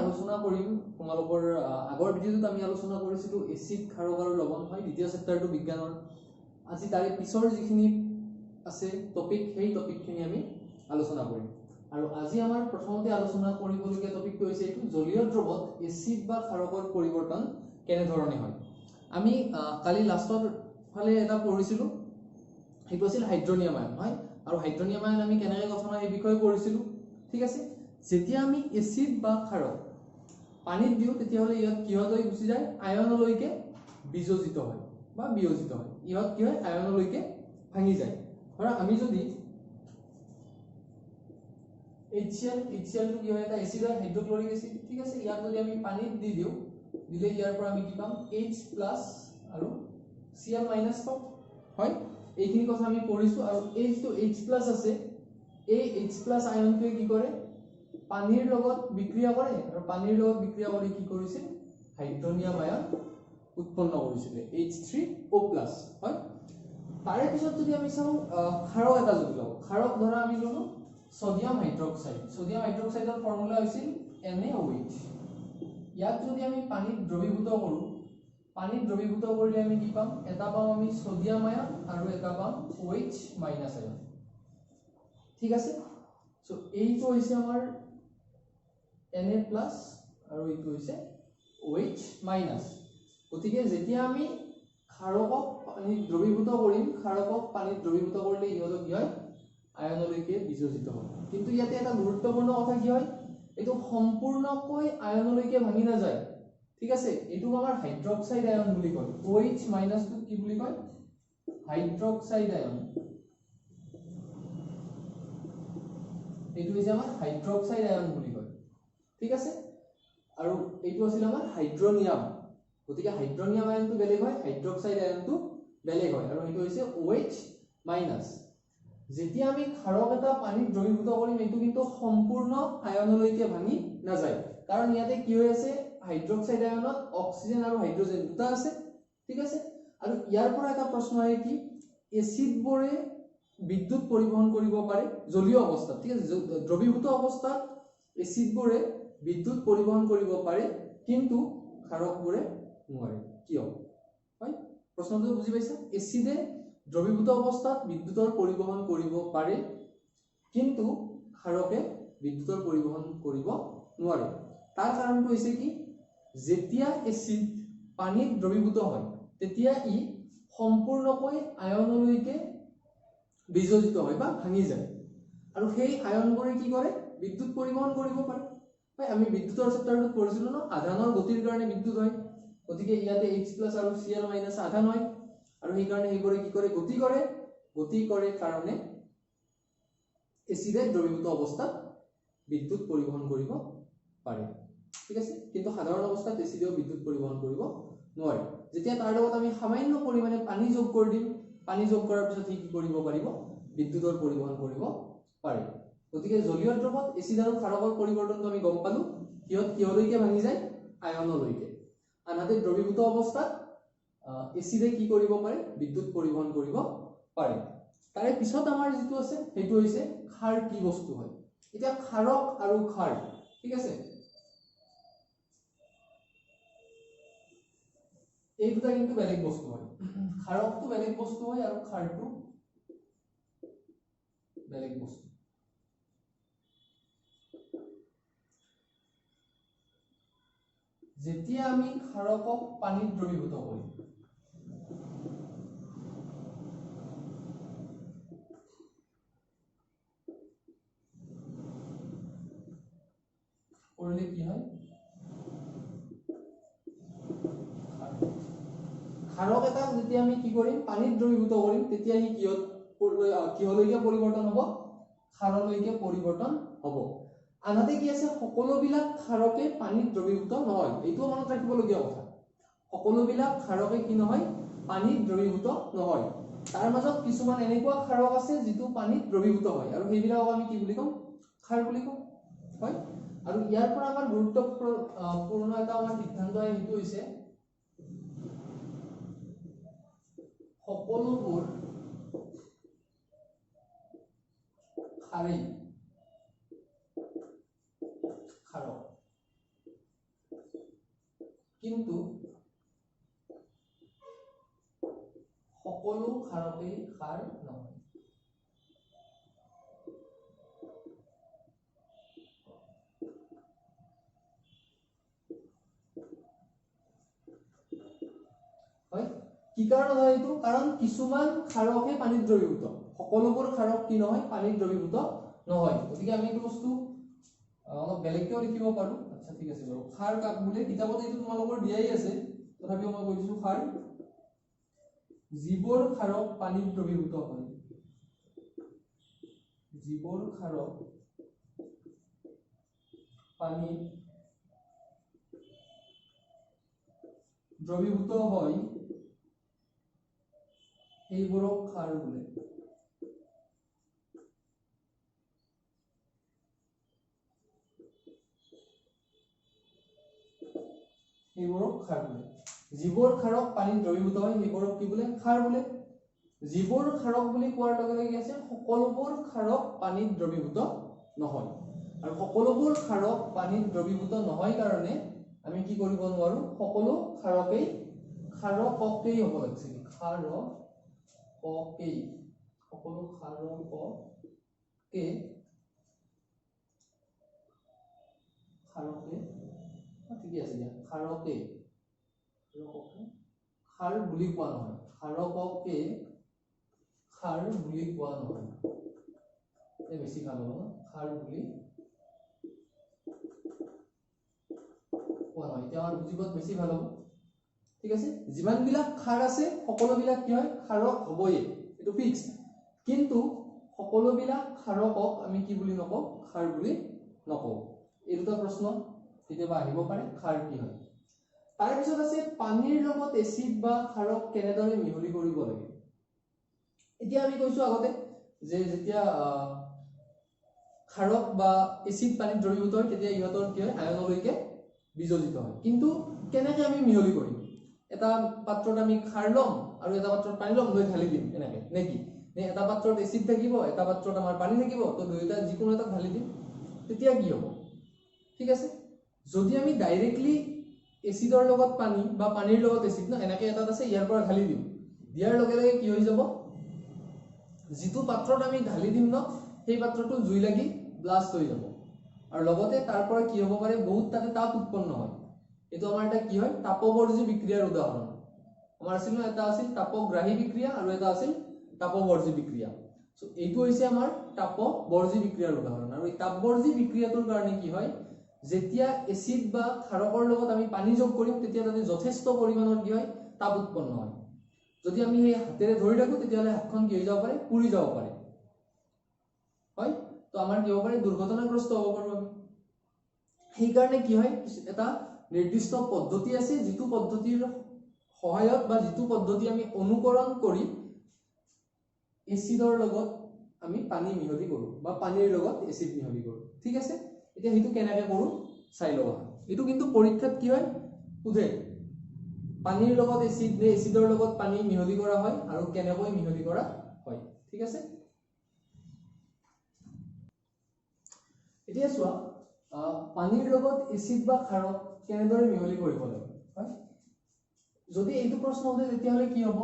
আলোচনা কৰিম তোমালোকৰ আগৰ ভিডিঅ'টোত আমি আলোচনা কৰিছিলোঁ এচিড, ক্ষাৰক আৰু লৱণ হয় দ্বিতীয় চেপ্টাৰটো বিজ্ঞানৰ। আজি তাৰে পিছৰ যিখিনি আছে টপিক, সেই টপিকখিনি আমি আলোচনা কৰিম। আৰু আজি আমাৰ প্ৰথমতে আলোচনা কৰিবলগীয়া টপিকটো হৈছে এইটো, জলীয় দ্ৰৱত এচিড বা ক্ষাৰকৰ পৰিৱৰ্তন কেনেধৰণে হয়। আমি কালি লাষ্টৰ ফালে এটা পঢ়িছিলোঁ, সেইটো আছিল হাইড্ৰনিয়াম আয়ন হয়। আৰু হাইড্ৰনিয়াম আয়ন আমি কেনেকৈ গঠন হয় সেই বিষয়ে পঢ়িছিলোঁ, ঠিক আছে। যেতিয়া আমি এচিড বা ক্ষাৰক পানীত দিওঁ তেতিয়াহ'লে ইয়াত কিহলৈ গুচি যায়, আয়নলৈকে বিযোজিত হয় বা বিয়োজিত হয়। ইহঁত কি হয়, আয়নলৈকে ভাঙি যায়। ধৰা আমি যদি HCl, HCl টো কি হয়, এটা এচিড হয়, হাইড্ৰক্লৰিক এচিড, ঠিক আছে। ইয়াক যদি আমি পানীত দি দিওঁ, দিলে ইয়াৰ পৰা আমি কি পাম, H plus আৰু Cl minus পাম, হয়। এইখিনি কথা আমি পঢ়িছোঁ। আৰু এই যিটো H plus আছে, এই H plus আয়নটোৱে কি কৰে, পানীৰ লগত বিক্ৰিয়া কৰে। আৰু পানীৰ লগত বিক্ৰিয়া কৰি কি কৰিছিল, হাইড্ৰনিয়াম আয়ন উৎপন্ন কৰিছিলে, H3O plus, হয়। তাৰে পিছত যদি আমি চাওঁ ক্ষাৰক এটা যদি লওঁ, ক্ষাৰক ধৰা আমি ল'লোঁ ছডিয়াম হাইড্ৰক্সাইড। ছডিয়াম হাইড্ৰক্সাইডৰ ফৰ্মুলা হৈছিল NaOH। ইয়াক যদি আমি পানীত দ্ৰৱীভূত কৰোঁ, পানীত দ্ৰৱীভূত কৰিলে আমি কি পাম, এটা পাম আমি ছডিয়াম আয়ন আৰু এটা পাম OH মাইনাছ আয়ন, ঠিক আছে। চ' এইটো হৈছে আমাৰ Na plus আৰু এইটো হৈছে OH মাইনাছ। গতিকে যেতিয়া আমি ক্ষাৰকক পানীত দ্ৰৱীভূত কৰিম, ক্ষাৰকক পানীত দ্ৰৱীভূত কৰিলে ইহঁতক কি হয়, আয়নলৈকে বিযোজিত হয়। কিন্তু ইয়াতে এটা গুৰুত্বপূৰ্ণ কথা কি হয়, এইটো সম্পূৰ্ণকৈ আয়নলৈকে ভাঙি নাযায়, ঠিক আছে। এইটোক আমাৰ হাইড্ৰক্সাইড আয়ন বুলি কয়। OH মাইনাছটোক কি বুলি কয়, হাইড্ৰক্সাইড আয়ন। এইটো হৈছে আমাৰ হাইড্ৰক্সাইড আয়ন বুলি কয়, ঠিক আছে। আৰু এইটো আছিল আমাৰ হাইড্ৰনিয়াম। গতিকে হাইড্ৰনিয়াম আয়নটো বেলেগ হয়, হাইড্ৰক্সাইড আয়নটো বেলেগ হয়, আৰু এইটো হৈছে OH মাইনাছ। যেতিয়া আমি ক্ষাৰক এটা পানীত দ্ৰৱীভূত কৰিম, এইটো কিন্তু সম্পূৰ্ণ আয়নলৈকে ভাঙি নাযায়, কাৰণ ইয়াতে কি হৈ আছে, হাইড্ৰক্সাইড আয়নত অক্সিজেন আৰু হাইড্ৰজেন দুটা আছে, ঠিক আছে। আৰু ইয়াৰ পৰা এটা প্ৰশ্ন আহে কি, এচিডবোৰে বিদ্যুৎ পৰিবহণ কৰিব পাৰে জলীয় অৱস্থাত, ঠিক আছে। দ্ৰৱীভূত অৱস্থাত এচিডবোৰে বিদ্যুৎ পৰিবহণ কৰিব পাৰে, কিন্তু ক্ষাৰকবোৰে নোৱাৰে, কিয় হয়? প্ৰশ্নটো বুজি পাইছা? এচিডে দ্ৰৱীভূত অৱস্থাত বিদ্যুতৰ পৰিবহণ কৰিব পাৰে, কিন্তু ক্ষাৰকে বিদ্যুতৰ পৰিবহণ কৰিব নোৱাৰে। তাৰ কাৰণটো হৈছে কি, যেতিয়া এচিড পানীত দ্ৰৱীভূত হয় তেতিয়া ই সম্পূৰ্ণকৈ আয়নলৈকে বিযোজিত হয় বা ভাঙি যায়, আৰু সেই আয়নবোৰে কি কৰে, বিদ্যুৎ পৰিবহণ কৰিব পাৰে। হয়, আমি বিদ্যুতৰ চেপ্টাৰটোত পঢ়িছিলোঁ ন, আধানৰ গতিৰ কাৰণে বিদ্যুৎ হয়। গতিকে ইয়াতে H plus আৰু Cl minus আধান হয়, আৰু সেইকাৰণে সেইবোৰে কি কৰে, গতি কৰে। গতি কৰে কাৰণে এচিডে দ্ৰৱীভূত অৱস্থাত বিদ্যুৎ পৰিবহণ কৰিব পাৰে, ঠিক আছে। কিন্তু সাধাৰণ অৱস্থাত এচিডেও বিদ্যুৎ পৰিবহণ কৰিব নোৱাৰে। যেতিয়া তাৰ লগত আমি সামান্য পৰিমাণে পানী যোগ কৰি দিম, পানী যোগ কৰাৰ পিছত সি কি কৰিব পাৰিব, বিদ্যুতৰ পৰিবহণ কৰিব পাৰে। গতিকে জলীয় দ্ৰৱত এচিড আৰু ক্ষাৰকৰ পৰিৱৰ্তনটো আমি গম পালোঁ, সিহঁত কিহলৈকে ভাঙি যায়, আয়নলৈকে। আনহাতে দ্ৰৱীভূত অৱস্থাত এচিডে কি কৰিব পাৰে, বিদ্যুৎ পৰিবহণ কৰিব পাৰে। তাৰে পিছত আমাৰ যিটো আছে সেইটো হৈছে ক্ষাৰ কি বস্তু হয়। এতিয়া ক্ষাৰক আৰু ক্ষাৰ, ঠিক আছে, এই দুটা কিন্তু বেলেগ বস্তু হয়। ক্ষাৰকটো বেলেগ বস্তু হয় আৰু ক্ষাৰটো বেলেগ বস্তু। যেতিয়া আমি ক্ষাৰকক পানীত দ্ৰৱীভূত কৰিম, কৰিলে কি হয়, ক্ষাৰক এটা যেতিয়া আমি কি কৰিম, পানীত দ্ৰৱীভূত কৰিম, তেতিয়া সি কিহলৈকে পৰিৱৰ্তন হ'ব, ক্ষাৰলৈকে পৰিৱৰ্তন হ'ব। আনহাতে কি আছে, সকলোবিলাক ক্ষাৰকে পানীত দ্ৰৱীভূত নহয়, এইটোও মনত ৰাখিবলগীয়া কথা। সকলোবিলাক ক্ষাৰকে কি নহয়, পানীত দ্ৰৱীভূত নহয়। তাৰ মাজত কিছুমান এনেকুৱা ক্ষাৰক আছে যিটো পানীত দ্ৰৱীভূত হয়, আৰু সেইবিলাকক আমি কি বুলি কওঁ, ক্ষাৰ বুলি কওঁ, হয়। আৰু ইয়াৰ পৰা আমাৰ গুৰুত্বপূৰ্ণ এটা আমাৰ সিদ্ধান্ত আহে, সেইটো হৈছে সকলোবোৰ ক্ষাৰেই ক্ষাৰক। কিন্তু সকলো ক্ষাৰকেই ক্ষাৰ নহয়। হয়, কি কাৰণত হয় এইটো? কাৰণ কিছুমান ক্ষাৰকহে পানীত দ্ৰৱীভূত, সকলোবোৰ ক্ষাৰক কি নহয়, পানীত দ্ৰৱীভূত নহয়। গতিকে আমি এইটো বস্তু অলপ বেলেগকেও লিখিব পাৰোঁ। আচ্ছা ঠিক আছে বাৰু। ক্ষাৰ কাক বোলে? কিতাপত এইটো তোমালোকৰ দিয়াই আছে, তথাপিও মই কৈ দিছোঁ, ক্ষাৰ যিবোৰ ক্ষাৰক পানীত দ্ৰৱীভূত হয়, যিবোৰ ক্ষাৰক পানীত দ্ৰৱীভূত হয় সেইবোৰক ক্ষাৰ বোলে। সেইবোৰক ক্ষাৰ বোলে। যিবোৰ ক্ষাৰক পানীত দ্ৰৱীভূত হয় সেইবোৰক কি বোলে? ক্ষাৰ বোলে। যিবোৰ ক্ষাৰক বুলি কোৱাৰ লগে লগে কি আছে? সকলোবোৰ ক্ষাৰক পানীত দ্ৰৱীভূত নহয়, আৰু সকলোবোৰ ক্ষাৰক পানীত দ্ৰৱীভূত নহয় কাৰণে আমি কি কৰিব নোৱাৰো? সকলো ক্ষাৰকেই, ক্ষাৰককেই হ'ব লাগিছিল, ক্ষাৰককেই, সকলো ক্ষাৰককে, ক্ষাৰকে, ঠিকে আছে দিয়া, ক্ষাৰকে, ক্ষাৰ বুলি কোৱা নহয়, ক্ষাৰককে ক্ষাৰ বুলি কোৱা নহয়, এই বেছি ভাল হ'ব ন, ক্ষাৰ বুলি কোৱা নহয়, এতিয়া আমাৰ বুজি পোৱাত বেছি ভাল হ'ব। ঠিক আছে, যিমানবিলাক ক্ষাৰ আছে সকলোবিলাক কি হয়? ক্ষাৰক হ'বই, এইটো ফিক্স। কিন্তু সকলোবিলাক ক্ষাৰকক আমি কি বুলি নকওঁ? ক্ষাৰ বুলি নকওঁ। এই দুটা প্ৰশ্ন কেতিয়াবা আহিব পাৰে, ক্ষাৰ কি হয়। তাৰপিছত আছে পানীৰ লগত এচিড বা ক্ষাৰক কেনেদৰে মিহলি কৰিব লাগে। এতিয়া আমি কৈছো আগতে যে যেতিয়া ক্ষাৰক বা এচিড পানীত দ্ৰৱীভূত হয় তেতিয়া ইহঁতৰ কি হয়? আয়নলৈকে বিযোজিত হয়। কিন্তু কেনেকৈ আমি মিহলি কৰিম? এটা পাত্ৰত আমি ক্ষাৰ ল'ম আৰু এটা পাত্ৰত পানী ল'ম, লৈ ঢালি দিম এনেকৈ নেকি? নে এটা পাত্ৰত এচিড থাকিব, এটা পাত্ৰত আমাৰ পানী থাকিব, তো দুয়োটা যিকোনো এটাত ঢালি দিম, তেতিয়া কি হ'ব? ঠিক আছে, যদি আমি ডাইৰেক্টলি এচিডৰ লগত পানী বা পানীৰ লগত এচিড ন, এনেকৈ এটাত আছে, ইয়াৰ পৰা ঢালি দিম, দিয়াৰ লগে লগে কি হৈ যাব? যিটো পাত্ৰত আমি ঢালি দিম ন, সেই পাত্ৰটো জুই লাগি ব্লাষ্ট হৈ যাব, আৰু লগতে তাৰ পৰা কি হ'ব পাৰে? বহুত তাতে তাপ উৎপন্ন হয়। এইটো আমাৰ এটা কি হয়? তাপবৰ্জী বিক্ৰিয়াৰ উদাহৰণ। আমাৰ আছিল ন, এটা আছিল তাপগ্ৰাহী বিক্ৰিয়া আৰু এটা আছিল তাপবৰ্জী বিক্ৰিয়া। চ' এইটো হৈছে আমাৰ তাপবৰ্জী বিক্ৰিয়াৰ উদাহৰণ। আৰু এই তাপবৰ্জী বিক্ৰিয়াটোৰ কাৰণে কি হয়? যেতিয়া এচিড বা ক্ষাৰকৰ লগত আমি পানী যোগ কৰিম তেতিয়া তাতে যথেষ্ট পৰিমাণৰ কি হয়? তাপ উৎপন্ন হয়। যদি আমি সেই হাতেৰে ধৰি থাকোঁ তেতিয়াহ'লে হাতখন কি হৈ যাব পাৰে? পুৰি যাব পাৰে। হয়, তো আমাৰ কি হ'ব পাৰে? দুৰ্ঘটনাগ্ৰস্ত হ'ব পাৰোঁ আমি। সেইকাৰণে কি হয়? এটা নিৰ্দিষ্ট পদ্ধতি আছে, যিটো পদ্ধতিৰ সহায়ত বা যিটো পদ্ধতি আমি অনুকৰণ কৰি এচিডৰ লগত আমি পানী মিহলি কৰোঁ বা পানীৰ লগত এচিড মিহলি কৰোঁ। ঠিক আছে, এতিয়া সেইটো কেনেকৈ কৰোঁ চাই লওঁ। এইটো কিন্তু পৰীক্ষাত কি হয় সোধে, পানীৰ লগত এচিড নে এচিডৰ লগত পানী মিহলি কৰা হয় আৰু কেনেকৈ মিহলি কৰা হয়। ঠিক আছে, এতিয়া চোৱা, পানীৰ লগত এচিড বা ক্ষাৰক কেনেদৰে মিহলি কৰিব লাগে। হয়, যদি এইটো প্ৰশ্ন সোধে তেতিয়াহ'লে কি হ'ব?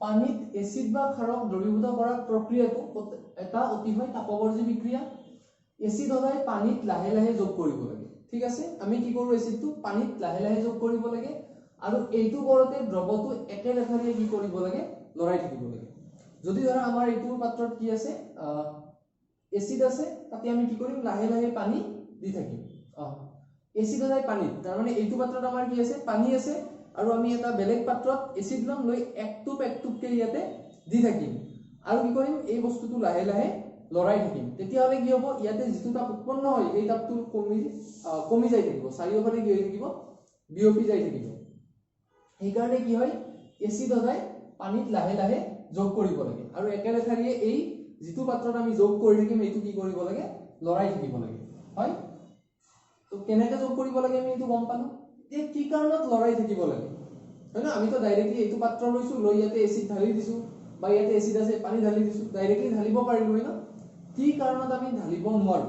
পানীত এচিড বা ক্ষাৰক দ্ৰৱীভূত কৰা প্ৰক্ৰিয়াটো এটা অতিশয় তাপবৰ্জী বিক্ৰিয়া। এচিড সদায় পানীত লাহে লাহে যোগ কৰিব লাগে। ঠিক আছে, আমি কি কৰোঁ? এচিডটো পানীত লাহে লাহে যোগ কৰিব লাগে, আৰু এইটো কৰোঁতে দ্ৰৱটো একেলেঠাৰিয়ে কি কৰিব লাগে? লৰাই থাকিব লাগে। যদি ধৰা আমাৰ এইটো পাত্ৰত কি আছে? এচিড আছে, তাতে আমি কি কৰিম? লাহে লাহে পানী দি থাকিম। এচিড সদায় পানীত, তাৰমানে এইটো পাত্ৰত আমাৰ কি আছে? পানী আছে, আৰু আমি এটা বেলেগ পাত্ৰত এচিড ল'ম, লৈ একটোপ একটোপকে ইয়াতে দি থাকিম, আৰু কি কৰিম? এই বস্তুটো লাহে লাহে লৰাই থাকিম। তেতিয়াহ'লে কি হ'ব? ইয়াতে যিটো তাপ উৎপন্ন হয় এই তাপটো কমি কমি যাই থাকিব, চাৰিওফালে কি হৈ থাকিব? বিয়পি যাই থাকিব। সেইকাৰণে কি হয়? এচিড সদায় পানীত লাহে লাহে যোগ কৰিব লাগে, আৰু একেলেঠাৰিয়ে এই যিটো পাত্ৰত আমি যোগ কৰি থাকিম এইটো কি কৰিব লাগে? লৰাই থাকিব লাগে। হয়, তো কেনেকৈ যোগ কৰিব লাগে আমি এইটো গম পালোঁ। এতিয়া কি কাৰণত লৰাই থাকিব লাগে? হয় ন, আমিতো ডাইৰেক্টলি এইটো পাত্ৰ লৈছোঁ, লৈ ইয়াতে এচিড ঢালি দিছোঁ, বা ইয়াতে এচিড আছে পানী ঢালি দিছোঁ, ডাইৰেক্টলি ঢালিব পাৰিলোঁ হয় ন। কি কাৰণত আমি ঢালিব নোৱাৰোঁ?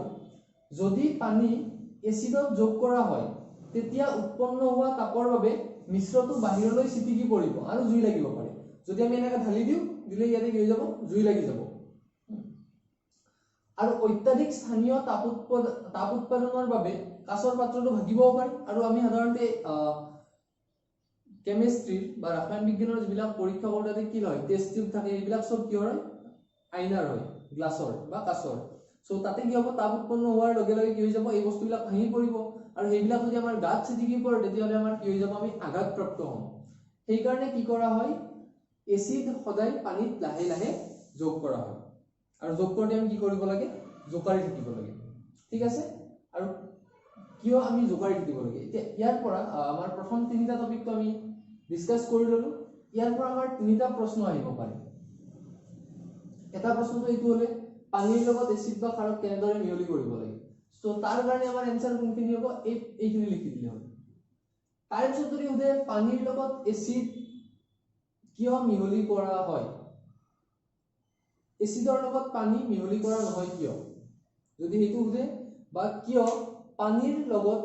যদি পানী এচিডত যোগ কৰা হয় তেতিয়া উৎপন্ন হোৱা তাপৰ বাবে মিশ্ৰটো বাহিৰলৈ ছিটিকি পৰিব আৰু জুই লাগিব পাৰে। যদি আমি এনেকৈ ঢালি দিওঁ, দিলে ইয়াতে কি হৈ যাব? জুই লাগি যাব। আৰু অত্যাধিক স্থানীয় তাপ উৎপাদনৰ বাবে কাঁচৰ পাত্ৰটো ভাগিবও পাৰে। আৰু আমি সাধাৰণতে কেমেষ্ট্ৰিৰ বা ৰাসায়ন বিজ্ঞানৰ যিবিলাক পৰীক্ষা কৰোঁ তাতে কি হয়, টেষ্ট টিউব থাকে, এইবিলাক চব কিহৰ হয়? আইনাৰ হয়, গ্লাছৰ বা কাঁচৰ। চ' তাতে কি হ'ব, তাপ উৎপন্ন হোৱাৰ লগে লগে কি হৈ যাব, এই বস্তুবিলাক ভাঙি পৰিব আৰু সেইবিলাক যদি আমাৰ গাত ছিটিকি পৰে তেতিয়াহ'লে আমাৰ কি হৈ যাব, আমি আঘাতপ্ৰাপ্ত হ'ম। সেইকাৰণে কি কৰা হয়, এচিড সদায় পানীত লাহে লাহে যোগ কৰা হয় আৰু যোগ কৰোঁতে আমি কি কৰিব লাগে, জোকাৰি থাকিব লাগে। ঠিক আছে, আৰু কিয় আমি জোকাৰি থাকিব লাগে? এতিয়া ইয়াৰ পৰা আমাৰ প্ৰথম তিনিটা টপিকটো আমি ডিছকাছ কৰি ল'লোঁ। ইয়াৰ পৰা আমাৰ তিনিটা প্ৰশ্ন আহিব পাৰে। এটা প্ৰশ্নটো এইটো হ'লে পানীৰ লগত এচিড বা ক্ষাৰক কেনেদৰে মিহলি কৰিব লাগে। চ' তাৰ কাৰণে আমাৰ এনচাৰ কোনখিনি হ'ব, এইখিনি লিখি দিলে হ'ল। তাৰপিছত যদি সোধে পানীৰ লগত এচিড কিয় মিহলি কৰা হয়, এচিডৰ লগত পানী মিহলি কৰা নহয় কিয়, যদি সেইটো সোধে, বা কিয় পানীৰ লগত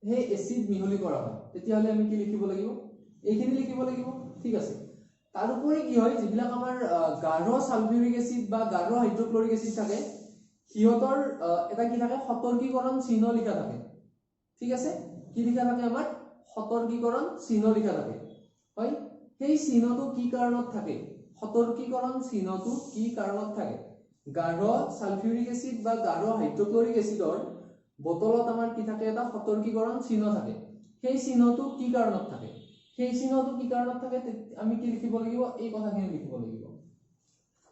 সেই এচিড মিহলি কৰা হয়, তেতিয়াহ'লে আমি কি লিখিব লাগিব, এইখিনি লিখিব লাগিব। ঠিক আছে, তাৰোপৰি কি হয়, যিবিলাক আমাৰ গাঢ় ছালফিউৰিক এচিড বা গাঢ় হাইড্ৰক্লৰিক এচিড থাকে, সিহঁতৰ এটা কি থাকে, সতৰ্কীকৰণ চিহ্ন লিখা থাকে। ঠিক আছে, কি লিখা থাকে, আমাৰ সতৰ্কীকৰণ চিহ্ন লিখা থাকে। হয়, সেই চিহ্নটো কি কাৰণত থাকে, সতৰ্কীকৰণ চিহ্নটো কি কাৰণত থাকে? গাঢ় ছালফিউৰিক এচিড বা গাঢ় হাইড্ৰক্লৰিক এচিডৰ বটলত আমাৰ কি থাকে, এটা সতৰ্কীকৰণ চিহ্ন থাকে। সেই চিহ্নটো কি কাৰণত থাকে, সেই চিহ্নটো কি কাৰণত থাকে আমি কি লিখিব লাগিব, এই কথাখিনি লিখিব লাগিব।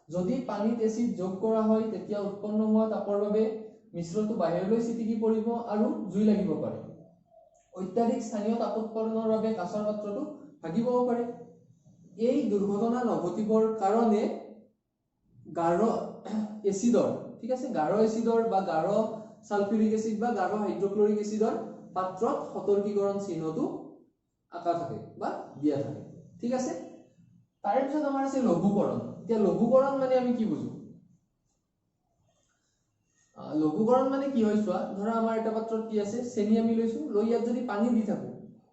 যদি পানীত এচিড যোগ কৰা হয় তেতিয়া উৎপন্ন হোৱা তাপৰ বাবে মিশ্ৰটো বাহিৰলৈ ছিটিকি পৰিব আৰু জুই লাগিব পাৰে। অত্যাধিক স্থানীয় তাপ উৎপাদনৰ বাবে কাঁচৰ পাত্ৰটো ভাগিবও পাৰে। এই দুৰ্ঘটনা নঘটিবৰ কাৰণে গাঢ় এচিডৰ, ঠিক আছে, গাঢ় এচিডৰ বা গাঢ় ছালফিউৰিক এচিড বা গাঢ় হাইড্ৰক্লৰিক এচিডৰ পাত্ৰত সতৰ্কীকৰণ চিহ্নটো আঁকা থাকে বা দিয়া থাকে। ঠিক আছে, তাৰে পিছত আমাৰ আছে লঘুকৰণ। এতিয়া লঘুকৰণ মানে আমি কি বুজো? লঘুকৰণ মানে কি হয় চোৱা, ধৰা আমাৰ এটা পাত্ৰত কি আছে, চেনি আমি লৈছো, লৈ ইয়াত যদি পানী দি থাকো,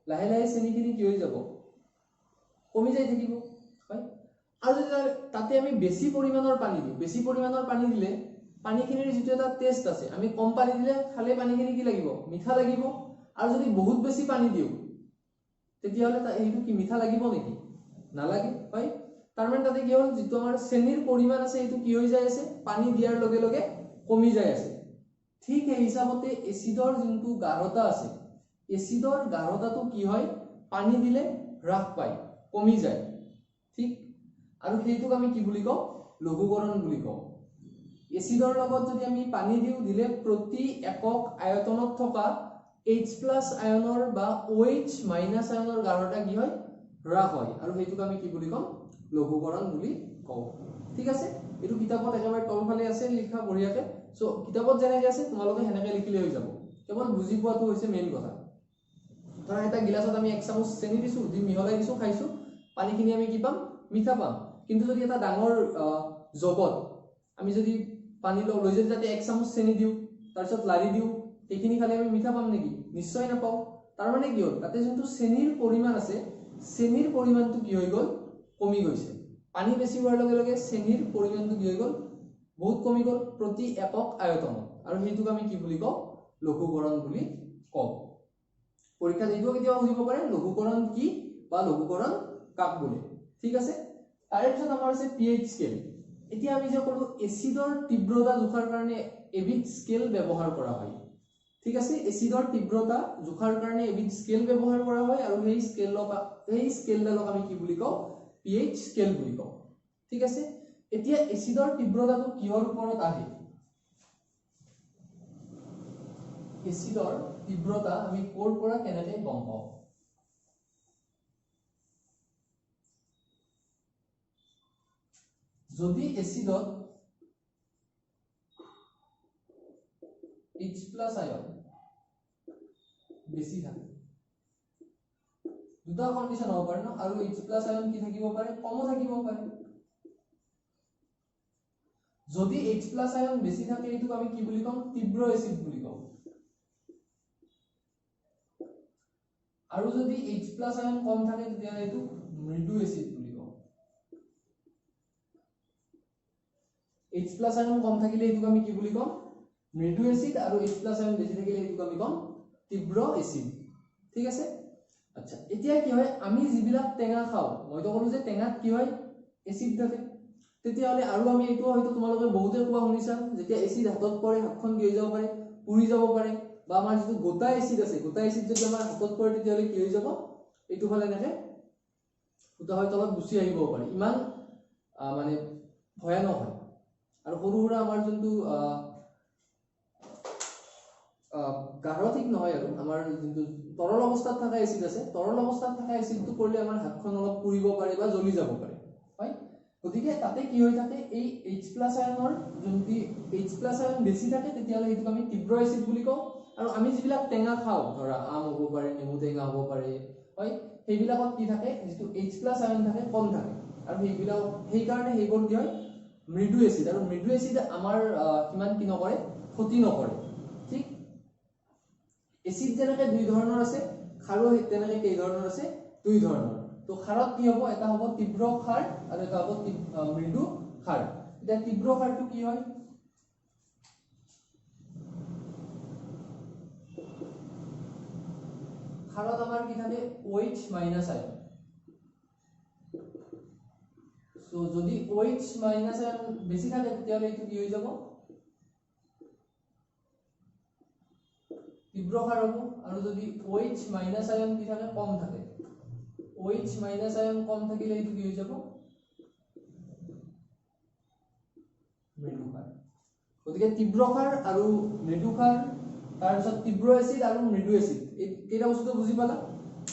লাহে লাহে চেনিখিনি কি হৈ যাব, কমি যাই থাকিব। হয়, আৰু যদি তাতে আমি বেছি পৰিমাণৰ পানী দিওঁ, বেছি পৰিমাণৰ পানী দিলে পানীখিনিৰ যিটো এটা টেষ্ট আছে, আমি কম পানী দিলে খালে পানীখিনি কি লাগিব, মিঠা লাগিব। আৰু যদি বহুত বেছি পানী দিওঁ তেতিয়াহ'লে সেইটো কি মিঠা লাগিব নেকি, নালাগে। হয়, তাৰমানে তাতে কি হ'ল, যিটো আমাৰ চেনিৰ পৰিমাণ আছে সেইটো কি হৈ যাই আছে, পানী দিয়াৰ লগে লগে কমি যাই আছে। ঠিক সেই হিচাপতে এচিডৰ যোনটো গাঢ়তা আছে, এচিডৰ গাঢ়তাটো কি হয়, পানী দিলে হ্ৰাস পায়, কমি যায়। ঠিক, আৰু সেইটোক আমি কি বুলি কওঁ, লঘুকৰণ বুলি কওঁ। এচিডৰ লগত যদি আমি পানী দিওঁ, দিলে প্ৰতি একক আয়তনত থকা H প্লাছ আয়নৰ বা OH মাইনাছ আয়নৰ গাঢ়তা কি হয়, হ্ৰাস হয়, আৰু সেইটোক আমি কি বুলি ক'ম, লঘুকৰণ বুলি কওঁ। ঠিক আছে, এইটো কিতাপত একেবাৰে তলফালে আছে লিখা বঢ়িয়াকে। চ' কিতাপত যেনেকে আছে তোমালোকে সেনেকে লিখিলে হৈ যাব, কেৱল বুজি পোৱাটো হৈছে মেইন কথা। ধৰা এটা গিলাচত আমি এক চামুচ চেনি দিছোঁ, দি মিহলাই দিছোঁ, খাইছোঁ, পানীখিনি আমি কি পাম, মিঠা পাম। কিন্তু যদি এটা ডাঙৰ জগত আমি যদি পানী লৈ যদি তাতে এক চামুচ চেনি দিওঁ, তাৰপিছত লাৰি দিওঁ, সেইখিনি খালে আমি মিঠা পাম নেকি? নিশ্চয় নাপাওঁ। তাৰমানে কি হ'ল, তাতে যোনটো চেনিৰ পৰিমাণ আছে, চেনিৰ পৰিমাণটো কি হৈ গ'ল, কমি গৈছে। পানী বেছি হোৱাৰ লগে লগে চেনিৰ পৰিমাণটো কি হৈ গ'ল, বহুত কমি গ'ল প্ৰতি একক আয়তনত, আৰু সেইটোক আমি কি বুলি কওঁ, লঘুকৰণ বুলি কওঁ। পৰীক্ষাত এইটোও কেতিয়াবা সুধিব পাৰে, লঘুকৰণ কি বা লঘুকৰণ কাক বোলে। ঠিক আছে, তাৰে পিছত আমাৰ আছে পি এইচ স্কেল। এতিয়া আমি যে ক'লো এচিডৰ তীব্ৰতা জোখাৰ কাৰণে এবিধ স্কেল ব্যৱহাৰ কৰা হয়। ঠিক আছে, এচিডৰ তীব্ৰতা জোখাৰ কাৰণে এবিধ স্কেল ব্যৱহাৰ কৰা হয়, আৰু সেই স্কেলডালক আমি কি বুলি কওঁ, পি এইচ স্কেল বুলি কওঁ। ঠিক আছে, এতিয়া এচিডৰ তীব্ৰতাটো কিহৰ ওপৰত আহে, এচিডৰ তীব্ৰতা আমি ক'ৰ পৰা কেনেকৈ গম পাওঁ? যদি এচিডত H প্লাছ আয়ন বেছি থাকে, দুটা কণ্ডিশ্যন হ'ব পাৰে ন, আৰু H প্লাছ আয়ন কি থাকিব পাৰে, কমো থাকিব পাৰে। যদি H প্লাছ আয়ন বেছি থাকে, এইটোক আমি কি বুলি ক'ম, তীব্ৰ এচিড বুলি কওঁ। আৰু যদি এইচ প্লাছ আয়ন কম থাকে তেতিয়াহ'লে এইটো মৃদু এচিড বুলি কওঁ। এইচ প্লাছ আয়ন কম থাকিলে এইটোক আমি কি বুলি ক'ম? মৃদু এচিড। আৰু এইচ প্লাছ আয়ন বেছি থাকিলে এইটোক আমি ক'ম তীব্ৰ এচিড। ঠিক আছে। আচ্ছা, এতিয়া কি হয়, আমি যিবিলাক টেঙা খাওঁ, মইতো ক'লো যে টেঙাত কি হয়, এচিড থাকে। তেতিয়াহ'লে আৰু আমি এইটো হয়তো তোমালোকে বহুতে কোৱা শুনিছা, যেতিয়া এচিড হাতত পৰে হাতখন কি হৈ যাব পাৰে, পুৰি যাব পাৰে। বা আমাৰ যিটো গোটা এচিড আছে, গোটা এচিড যদি আমাৰ হাতত পৰে তেতিয়াহ'লে কি হৈ যাব, এইটো ফালে এনেকে ফুটা হৈ তলত গুচি আহিব পাৰে, ইমান মানে ভয়ানক হয়। আৰু সৰু সুৰা আমাৰ যোনটো গাঢ় ঠিক নহয় আৰু আমাৰ যোনটো তৰল অৱস্থাত থকা এচিড আছে, তৰল অৱস্থাত থকা এচিডটো পৰিলে আমাৰ হাতখন অলপ পুৰিব পাৰে বা জ্বলি যাব পাৰে, হয়। গতিকে তাতে কি হৈ থাকে, এই এইচ প্লাছ আয়নৰ যোনটি এইচ প্লাছ আয়ন বেছি থাকে তেতিয়াহ'লে সেইটোক আমি তীব্ৰ এচিড বুলি কওঁ। আৰু আমি যিবিলাক টেঙা খাওঁ, ধৰা আম হ'ব পাৰে, নেমু টেঙা হ'ব পাৰে, হয়, সেইবিলাকত কি থাকে, যিটো এইচ প্লাছ আয়ন থাকে কম থাকে, আৰু সেইবিলাক সেইকাৰণে সেইবোৰ কি হয়, মৃদু এচিড। আৰু মৃদু এচিড আমাৰ সিমান কি নকৰে, ক্ষতি নকৰে। ঠিক এচিড যেনেকে দুই ধৰণৰ আছে, খাৰো তেনেকে কেই ধৰণৰ আছে, দুই ধৰণৰ। তো খাৰত কি হ'ব, এটা হ'ব তীব্ৰ খাৰ আৰু এটা হ'ব মৃদু খাৰ। এতিয়া তীব্ৰ খাৰটো কি হয়, খাৰত আমাৰ কি থাকে, OH মাইনাছ আয়ন। সো যদি OH মাইনাছ আয়ন বেছি থাকে তেতিয়াহ'লে এইটো কি হৈ যাব, তীব্ৰ খাৰ হ'ব। আৰু যদি OH মাইনাছ আয়ন কি থাকে, কম থাকে, OH মাইনাছ আয়ন কম থাকিলে এইটো কি হৈ যাব, মৃদু খাৰ। গতিকে তীব্ৰ খাৰ আৰু মৃদু খাৰ, তাৰপিছত তীব্ৰ এচিড আৰু মৃদু এচিড, এই কেইটা বস্তুটো বুজি পালা।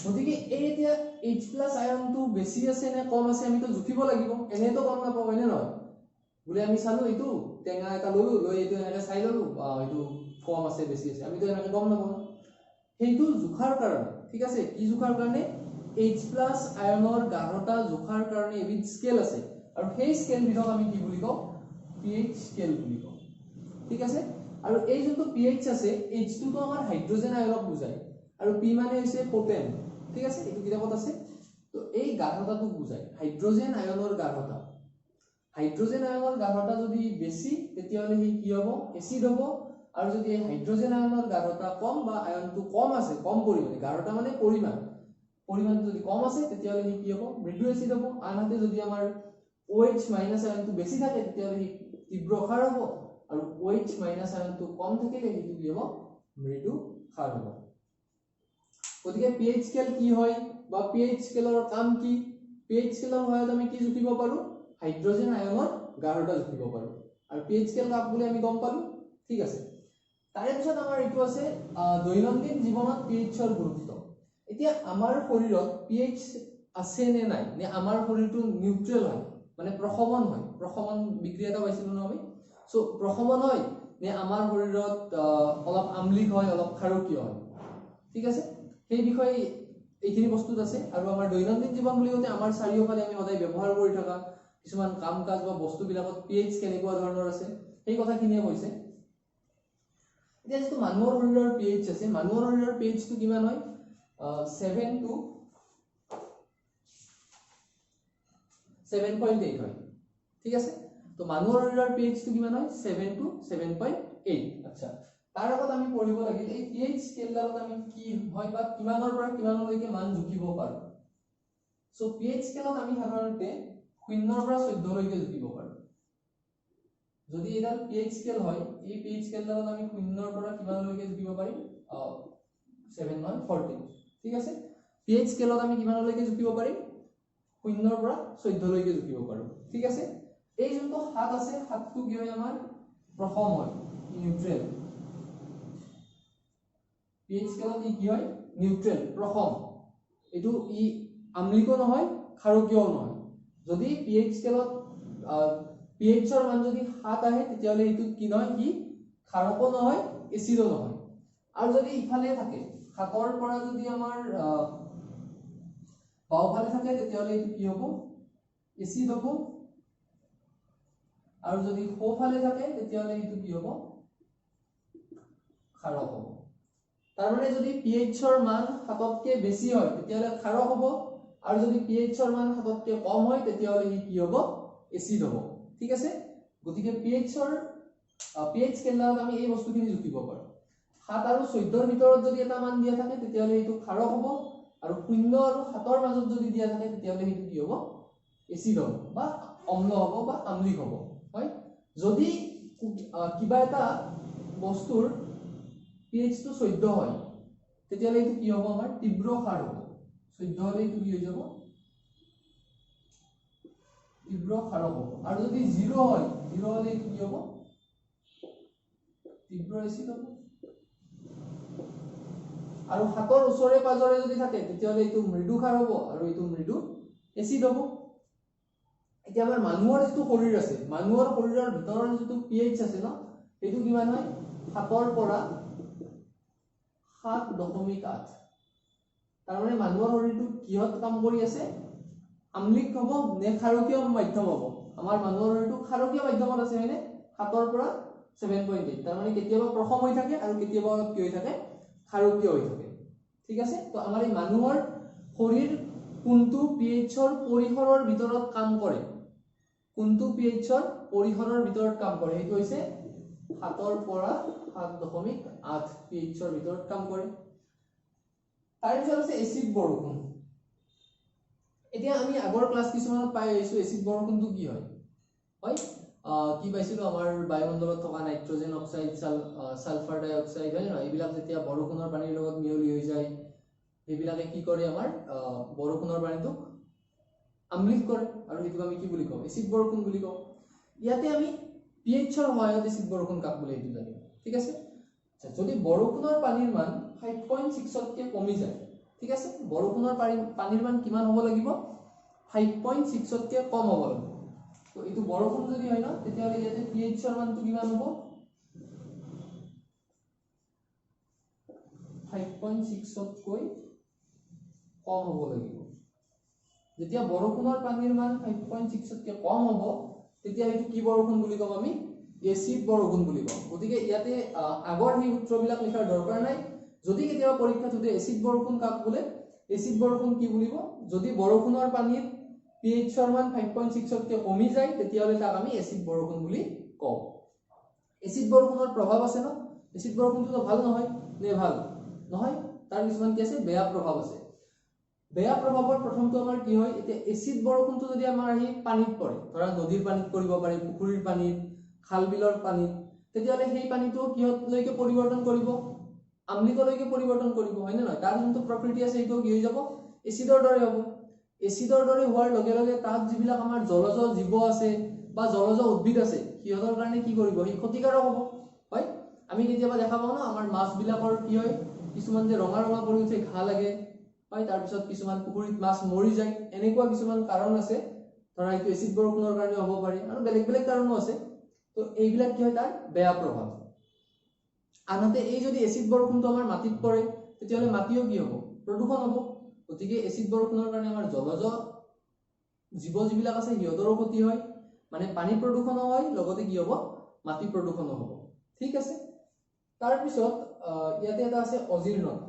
গতিকে এই এতিয়া এইচ প্লাছ আয়নটো বেছি আছে নে কম আছে আমিতো জুখিব লাগিব, এনেইতো গম নাপাওঁ, হয়নে নহয়? বোলে আমি চালো এইটো টেঙা এটা ললো, লৈ এইটো এনেকে চাই ললো, এইটো কম আছে বেছি আছে, আমিতো এনেকে গম নাপাওঁ। সেইটো জোখাৰ কাৰণে, ঠিক আছে, কি জোখাৰ কাৰণে, এইচ প্লাছ আয়নৰ গাঢ়তা জোখাৰ কাৰণে এবিধ স্কেল আছে, আৰু সেই স্কেলবিধক আমি কি বুলি কওঁ, পি এইচ স্কেল বুলি কওঁ। ঠিক আছে। আৰু এই যোনটো পি এইচ আছে, এইচটোতো আমাৰ হাইড্ৰজেন আয়নক বুজায়, আৰু পি মানে হৈছে পটেন। ঠিক আছে, এইটো কিতাপত আছে। তো এই গাঢ়তাটোক বুজায়, হাইড্ৰজেন আয়নৰ গাঢ়তা। হাইড্ৰজেন আয়নৰ গাঢ়তা যদি বেছি তেতিয়াহ'লে সি কি হ'ব, এচিড হ'ব। আৰু যদি এই হাইড্ৰজেন আয়নৰ গাঢ়তা কম বা আয়নটো কম আছে, কম পৰিমাণে, গাঢ়তা মানে পৰিমাণ, পৰিমাণটো যদি কম আছে তেতিয়াহ'লে সি কি হ'ব, মৃদু এচিড হ'ব। আনহাতে যদি আমাৰ OH মাইনাছ আয়নটো বেছি থাকে তেতিয়াহ'লে সি তীব্ৰ খাৰ হ'ব, আৰু OH মাইনাছ আয়নটো কম থাকিলে সেইটো কি হ'ব, মৃদু খাৰ হ'ব। গতিকে পি এইচ স্কেল কি হয় বা পি এইচ স্কেলৰ কাম কি, পি এইচ স্কেলৰ সহায়ত আমি কি জুখিব পাৰোঁ, হাইড্ৰজেন আয়নৰ গাঢ়তা জুখিব পাৰোঁ। আৰু পি এইচ স্কেল কাক বুলি আমি গম পালোঁ। ঠিক আছে। তাৰে পিছত আমাৰ এইটো আছে দৈনন্দিন জীৱনত পি এইচৰ গুৰুত্ব। এতিয়া আমাৰ শৰীৰত পি এইচ আছে নে নাই, নে আমাৰ শৰীৰটো নিউট্ৰেল হয়, মানে প্ৰশমন হয়, প্ৰশমন বিক্ৰিয়া এটা পাইছিলোঁ ন আমি, চ' প্ৰশমন হয় নে আমাৰ শৰীৰত অলপ আম্লিক হয়, অলপ ক্ষাৰকীয় হয়। ঠিক আছে, সেই বিষয়ে এইখিনি বস্তুত আছে। আৰু আমাৰ দৈনন্দিন জীৱন বুলি কওঁতে আমাৰ চাৰিওফালে আমি সদায় ব্যৱহাৰ কৰি থকা কিছুমান কাম কাজ বা বস্তুবিলাকত পি এইচ কেনেকুৱা ধৰণৰ আছে সেই কথাখিনিয়ে কৈছে। এতিয়া যিটো মানুহৰ শৰীৰৰ পি এইচ আছে, মানুহৰ শৰীৰৰ পি এইচটো কিমান হয়, 7 to 7.8 হয়। ঠিক আছে, তো মানুহৰ শৰীৰৰ পি এইচটো কিমান হয়, 7 to 7.8। আচ্ছা, তাৰ আগত আমি পঢ়িব লাগিল এই পি এইচ স্কেলডালত আমি কি হয় বা কিমানৰ পৰা কিমানলৈকে মান জুখিব পাৰোঁ। চ' পি এইচ স্কেলত আমি সাধাৰণতে 0ৰ পৰা 14লৈকে জুখিব পাৰোঁ। যদি এইডাল পি এইচ স্কেল হয়, এই পি এইচ স্কেলডালত আমি 0ৰ পৰা কিমানলৈকে জুখিব পাৰিম, 7 নহয় 14। ঠিক আছে, পি এইচ স্কেলত আমি কিমানলৈকে জুখিব পাৰিম, 0ৰ পৰা 14লৈকে জুখিব পাৰোঁ। ঠিক আছে, এই যোনটো 7 আছে, 7টো কি হয় আমাৰ প্ৰশম হয়, নিউট্ৰেল। পি এইচ স্কেলত ই কি হয়, নিউট্ৰেল, প্ৰশম। এইটো ই আম্লিকো নহয়, ক্ষাৰকীয়ও নহয়। যদি পি এইচ স্কেলত পি এইচৰ মান যদি 7 আহে তেতিয়াহ'লে এইটোত কি নহয়, সি ক্ষাৰকো নহয়, এচিডো নহয়। আৰু যদি ইফালে থাকে, 7ৰ পৰা যদি আমাৰ বাওঁফালে থাকে তেতিয়াহ'লে এইটো কি হ'ব, এচিড হ'ব। আৰু যদি সোঁফালে থাকে তেতিয়াহ'লে এইটো কি হ'ব, ক্ষাৰক হ'ব। তাৰমানে যদি পি এইচৰ মান 7তকৈ বেছি হয় তেতিয়াহ'লে ক্ষাৰক হ'ব, আৰু যদি পি এইচৰ মান 7তকৈ কম হয় তেতিয়াহ'লে সি কি হ'ব? এচিড হ'ব। ঠিক আছে, গতিকে পি এইচ স্কেলত আমি এই বস্তুখিনি জুখিব পাৰোঁ। 7 আৰু 14ৰ ভিতৰত যদি এটা মান দিয়া থাকে তেতিয়াহ'লে সেইটো ক্ষাৰক হ'ব, আৰু 0 আৰু 7ৰ মাজত যদি দিয়া থাকে তেতিয়াহ'লে সেইটো কি হ'ব? এচিড হ'ব বা অম্ল হ'ব বা আম্লিক হ'ব। হয়, যদি কিবা এটা বস্তুৰ পি এইচটো 14 হয় তেতিয়াহ'লে এইটো কি হ'ব? আমাৰ তীব্ৰ ক্ষাৰ হ'ব। 14 হ'লে এইটো কি হৈ যাব? তীব্ৰ ক্ষাৰক হ'ব। আৰু যদি 0 হয়, 0 হ'লে এইটো কি হ'ব? তীব্ৰ এচিড হ'ব। আৰু 7ৰ ওচৰে পাজৰে যদি থাকে তেতিয়াহ'লে এইটো মৃদু ক্ষাৰ হ'ব আৰু এইটো মৃদু এচিড হ'ব। এতিয়া আমাৰ মানুহৰ যিটো শৰীৰ আছে, মানুহৰ শৰীৰৰ ভিতৰৰ যিটো পি এইচ আছে ন, সেইটো কিমান হয়? 7ৰ পৰা 7.8। তাৰমানে মানুহৰ শৰীৰটো কিহত কাম কৰি আছে? আম্লিক হ'ব নে ক্ষাৰকীয় মাধ্যম হ'ব? আমাৰ মানুহৰ শৰীৰটো ক্ষাৰকীয় মাধ্যমত আছে, হয়নে? 7ৰ পৰা 7.8। তাৰমানে কেতিয়াবা প্ৰশম হৈ থাকে আৰু কেতিয়াবা অলপ কি হৈ থাকে? ক্ষাৰকীয় হৈ থাকে। ঠিক আছে, তো আমাৰ এই মানুহৰ শৰীৰ কোনটো পি এইচৰ পৰিসৰৰ ভিতৰত কাম কৰে, কোনটো পি এইচৰ পৰিসৰৰ ভিতৰত কাম কৰে, সেইটো হৈছে 7ৰ পৰা 7.8 পি এইচৰ ভিতৰত কাম কৰে। তাৰপিছত আছে এচিড বৰষুণ। এতিয়া আমি আগৰ ক্লাছ কিছুমানত পাই আহিছোঁ এচিড বৰষুণটো কি হয়। হয়, কি পাইছিলোঁ? আমাৰ বায়ুমণ্ডলত থকা নাইট্ৰজেন অক্সাইড, ছালফাৰ ডাই অক্সাইড, হয় নহয়? এইবিলাক যেতিয়া বৰষুণৰ পানীৰ লগত মিহলি হৈ যায়, সেইবিলাকে কি কৰে? আমাৰ বৰষুণৰ পানীটোক আম্লিক কৰে, আৰু সেইটোক আমি কি বুলি কওঁ? এচিড বৰষুণ বুলি কওঁ। ইয়াতে আমি পি এইচৰ সহায়ত এচিড বৰষুণ কাক বুলি সেইটো জানিম। ঠিক আছে, যদি বৰষুণৰ পানীৰ মান 5.6তকৈ কমি যায়, ঠিক আছে, বৰষুণৰ পানীৰ মান কিমান হ'ব লাগিব? 5.6তকৈ কম হ'ব লাগিব। তো এইটো বৰষুণ যদি হয় ন, তেতিয়াহ'লে ইয়াতে পি এইচৰ মানটো কিমান হ'ব? 5.6তকৈ কম হ'ব লাগিব। যেতিয়া বৰষুণৰ পানীৰ মান 5.6তকৈ কম হ'ব তেতিয়া সেইটো কি বৰষুণ বুলি ক'ম আমি? এচিড বৰষুণ বুলি কওঁ। গতিকে ইয়াতে আগৰ সেই সূত্ৰবিলাক লিখাৰ দৰকাৰ নাই। যদি কেতিয়াবা পৰীক্ষাত সোধে এচিড বৰষুণ কাক বোলে, এচিড বৰষুণ কি বুলিব? যদি বৰষুণৰ পানীত পি এইচৰ মান 5.6তকৈ কমি যায় তেতিয়াহ'লে তাক আমি এচিড বৰষুণ বুলি কওঁ। এচিড বৰষুণৰ প্ৰভাৱ আছে ন? এচিড বৰষুণটোতো ভাল নহয় নে? ভাল নহয়, তাৰ কিছুমান কি আছে? বেয়া প্ৰভাৱ আছে। বেয়া প্ৰভাৱৰ প্ৰথমটো আমাৰ কি হয়? এতিয়া এচিড বৰষুণটো যদি আমাৰ আহি পানীত পৰে, ধৰা নদীৰ পানীত পৰিব পাৰে, পুখুৰীৰ পানীত, খাল বিলৰ পানীত, তেতিয়াহ'লে সেই পানীটো কিহলৈকে পৰিৱৰ্তন কৰিব? আম্লিকলৈকে পৰিৱৰ্তন কৰিব, হয়নে নহয়? তাৰ যোনটো প্ৰকৃতি আছে সেইটো কি হৈ যাব? এচিডৰ দৰে হ'ব। এচিডৰ দৰে হোৱাৰ লগে লগে তাত যিবিলাক আমাৰ জলজ জীৱ আছে বা জলজ উদ্ভিদ আছে, সিহঁতৰ কাৰণে কি কৰিব? সি ক্ষতিকাৰক হ'ব। হয়, আমি কেতিয়াবা দেখা পাওঁ ন, আমাৰ মাছবিলাকৰ কি হয়, কিছুমান যে ৰঙা ৰঙা পৰি উঠে, ঘাঁ লাগে, হয়, তাৰপিছত কিছুমান পুখুৰীত মাছ মৰি যায়। এনেকুৱা কিছুমান কাৰণ আছে, ধৰা এইটো এচিড বৰষুণৰ কাৰণে হ'ব পাৰে আৰু বেলেগ বেলেগ কাৰণো আছে। তো এইবিলাক কি হয়? তাৰ বেয়া প্ৰভাৱ। আনহাতে এই যদি এচিড বৰষুণটো আমাৰ মাটিত পৰে তেতিয়াহ'লে মাটিও কি হ'ব? প্ৰদূষণ হ'ব। গতিকে এচিড বৰষুণৰ কাৰণে আমাৰ জলজ জীৱ যিবিলাক আছে সিহঁতৰো ক্ষতি হয়, মানে পানী প্ৰদূষণো হয়, লগতে কি হ'ব? মাটি প্ৰদূষণো হ'ব। ঠিক আছে, তাৰপিছত ইয়াতে এটা আছে অজীৰ্ণতা।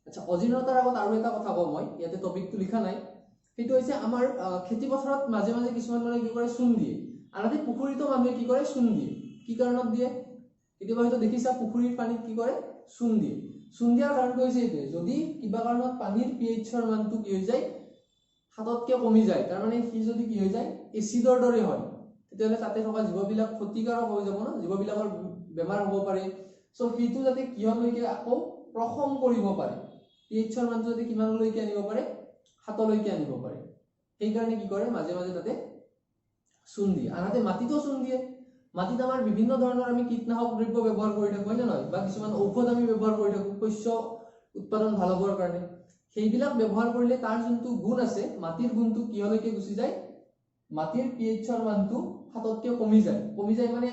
আচ্ছা, অজীৰ্ণতাৰ আগত আৰু এটা কথা কওঁ মই, ইয়াতে টপিকটো লিখা নাই। সেইটো হৈছে আমাৰ খেতি পথাৰত মাজে মাজে কিছুমান মানে কি কৰে? চূণ দিয়ে। আনহাতে পুখুৰীতো মানুহে কি কৰে? চূণ দিয়ে। কি কাৰণত দিয়ে? কেতিয়াবা হয়তো দেখিছা পুখুৰীৰ পানীত কি কৰে? চূণ দিয়ে। চূণ দিয়াৰ কাৰণটো হৈছে এইটোৱে, যদি কিবা কাৰণত পানীৰ পি এইচৰ মানটো কি হৈ যায়? 7তকৈ কমি যায়, তাৰমানে সি যদি কি হৈ যায়? এচিডৰ দৰে হয়, তেতিয়াহ'লে তাতে থকা জীৱবিলাক ক্ষতিকাৰক হৈ যাব ন, জীৱবিলাকৰ বেমাৰ হ'ব পাৰে। চ' সেইটো যাতে কিহলৈকে আকৌ প্ৰশম কৰিব পাৰে, পি এইচৰ মানটো যাতে কিমানলৈকে আনিব পাৰে? 7লৈকে আনিব পাৰে। সেইকাৰণে কি কৰে? মাজে মাজে তাতে চূণ দিয়ে। আনহাতে মাটিতো চূণ দিয়ে। মাটিত আমাৰ বিভিন্ন ধৰণৰ আমি কীটনাশক দ্ৰব্য ব্যৱহাৰ কৰি থাকোঁ, হয় নে নহয়? বা কিছুমান ঔষধ আমি ব্যৱহাৰ কৰি থাকোঁ শস্য উৎপাদন ভাল হ'বৰ কাৰণে। সেইবিলাক ব্যৱহাৰ কৰিলে তাৰ যোনটো গুণ আছে, মাটিৰ গুণটো কিহলৈকে গুচি যায়? মাটিৰ পি এইচৰ মানটো 7তকৈ কমি যায়। কমি যায় মানে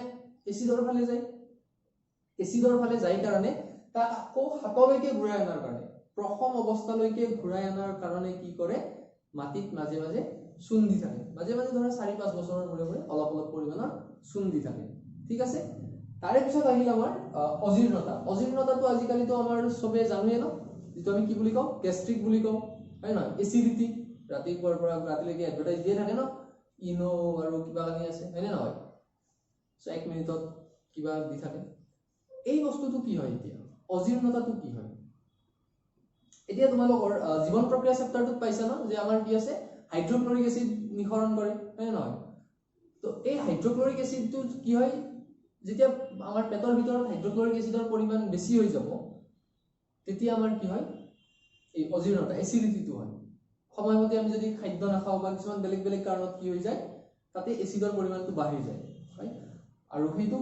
এচিডৰ ফালে যায়। এচিডৰ ফালে যায় কাৰণে তাক আকৌ 7লৈকে ঘূৰাই অনাৰ কাৰণে, প্ৰশম অৱস্থালৈকে ঘূৰাই অনাৰ কাৰণে কি কৰে? মাটিত মাজে মাজে চূণ দি থাকে। মাজে মাজে ধৰা 4-5 বছৰৰ মূৰে মূৰে অলপ অলপ পৰিমাণৰ চূণ দি থাকে। ঠিক আছে, তাৰে পিছত আহিল আমাৰ অজীৰ্ণতা। অজীৰ্ণতাটো আজিকালিতো আমাৰ চবে জানোৱে ন, যিটো আমি কি বুলি কওঁ, গেষ্ট্ৰিক বুলি কওঁ, হয় নহয়? এচিডিটি, ৰাতিপুৱাৰ পৰা ৰাতিলৈকে এডভাৰটাইজ দিয়ে থাকে ন, ইনো আৰু কিবা কানি আছে, হয়নে নহয়? চ' 1 মিনিটত কিবা দি থাকে। এই বস্তুটো কি হয় এতিয়া, অজীৰ্ণতাটো কি হয়? এতিয়া তোমালোকৰ জীৱন প্ৰক্ৰিয়া চেপ্টাৰটোত পাইছা ন যে আমাৰ কি আছে, হাইড্ৰক্লৰিক এচিড নিঃসৰণ কৰে, হয়নে নহয়? তো এই হাইড্ৰক্লৰিক এচিডটো কি হয়, যেতিয়া আমাৰ পেটৰ ভিতৰত হাইড্ৰক্লৰিক এচিডৰ পৰিমাণ বেছি হৈ যাব, তেতিয়া আমাৰ কি হয়, এই অজীৰ্ণতা, এচিডিটিটো হয়। সময়মতে আমি যদি খাদ্য নাখাওঁ বা কিছুমান বেলেগ বেলেগ কাৰণত কি হৈ যায়, তাতে এচিডৰ পৰিমাণটো বাঢ়ি যায়, হয়? আৰু সেইটো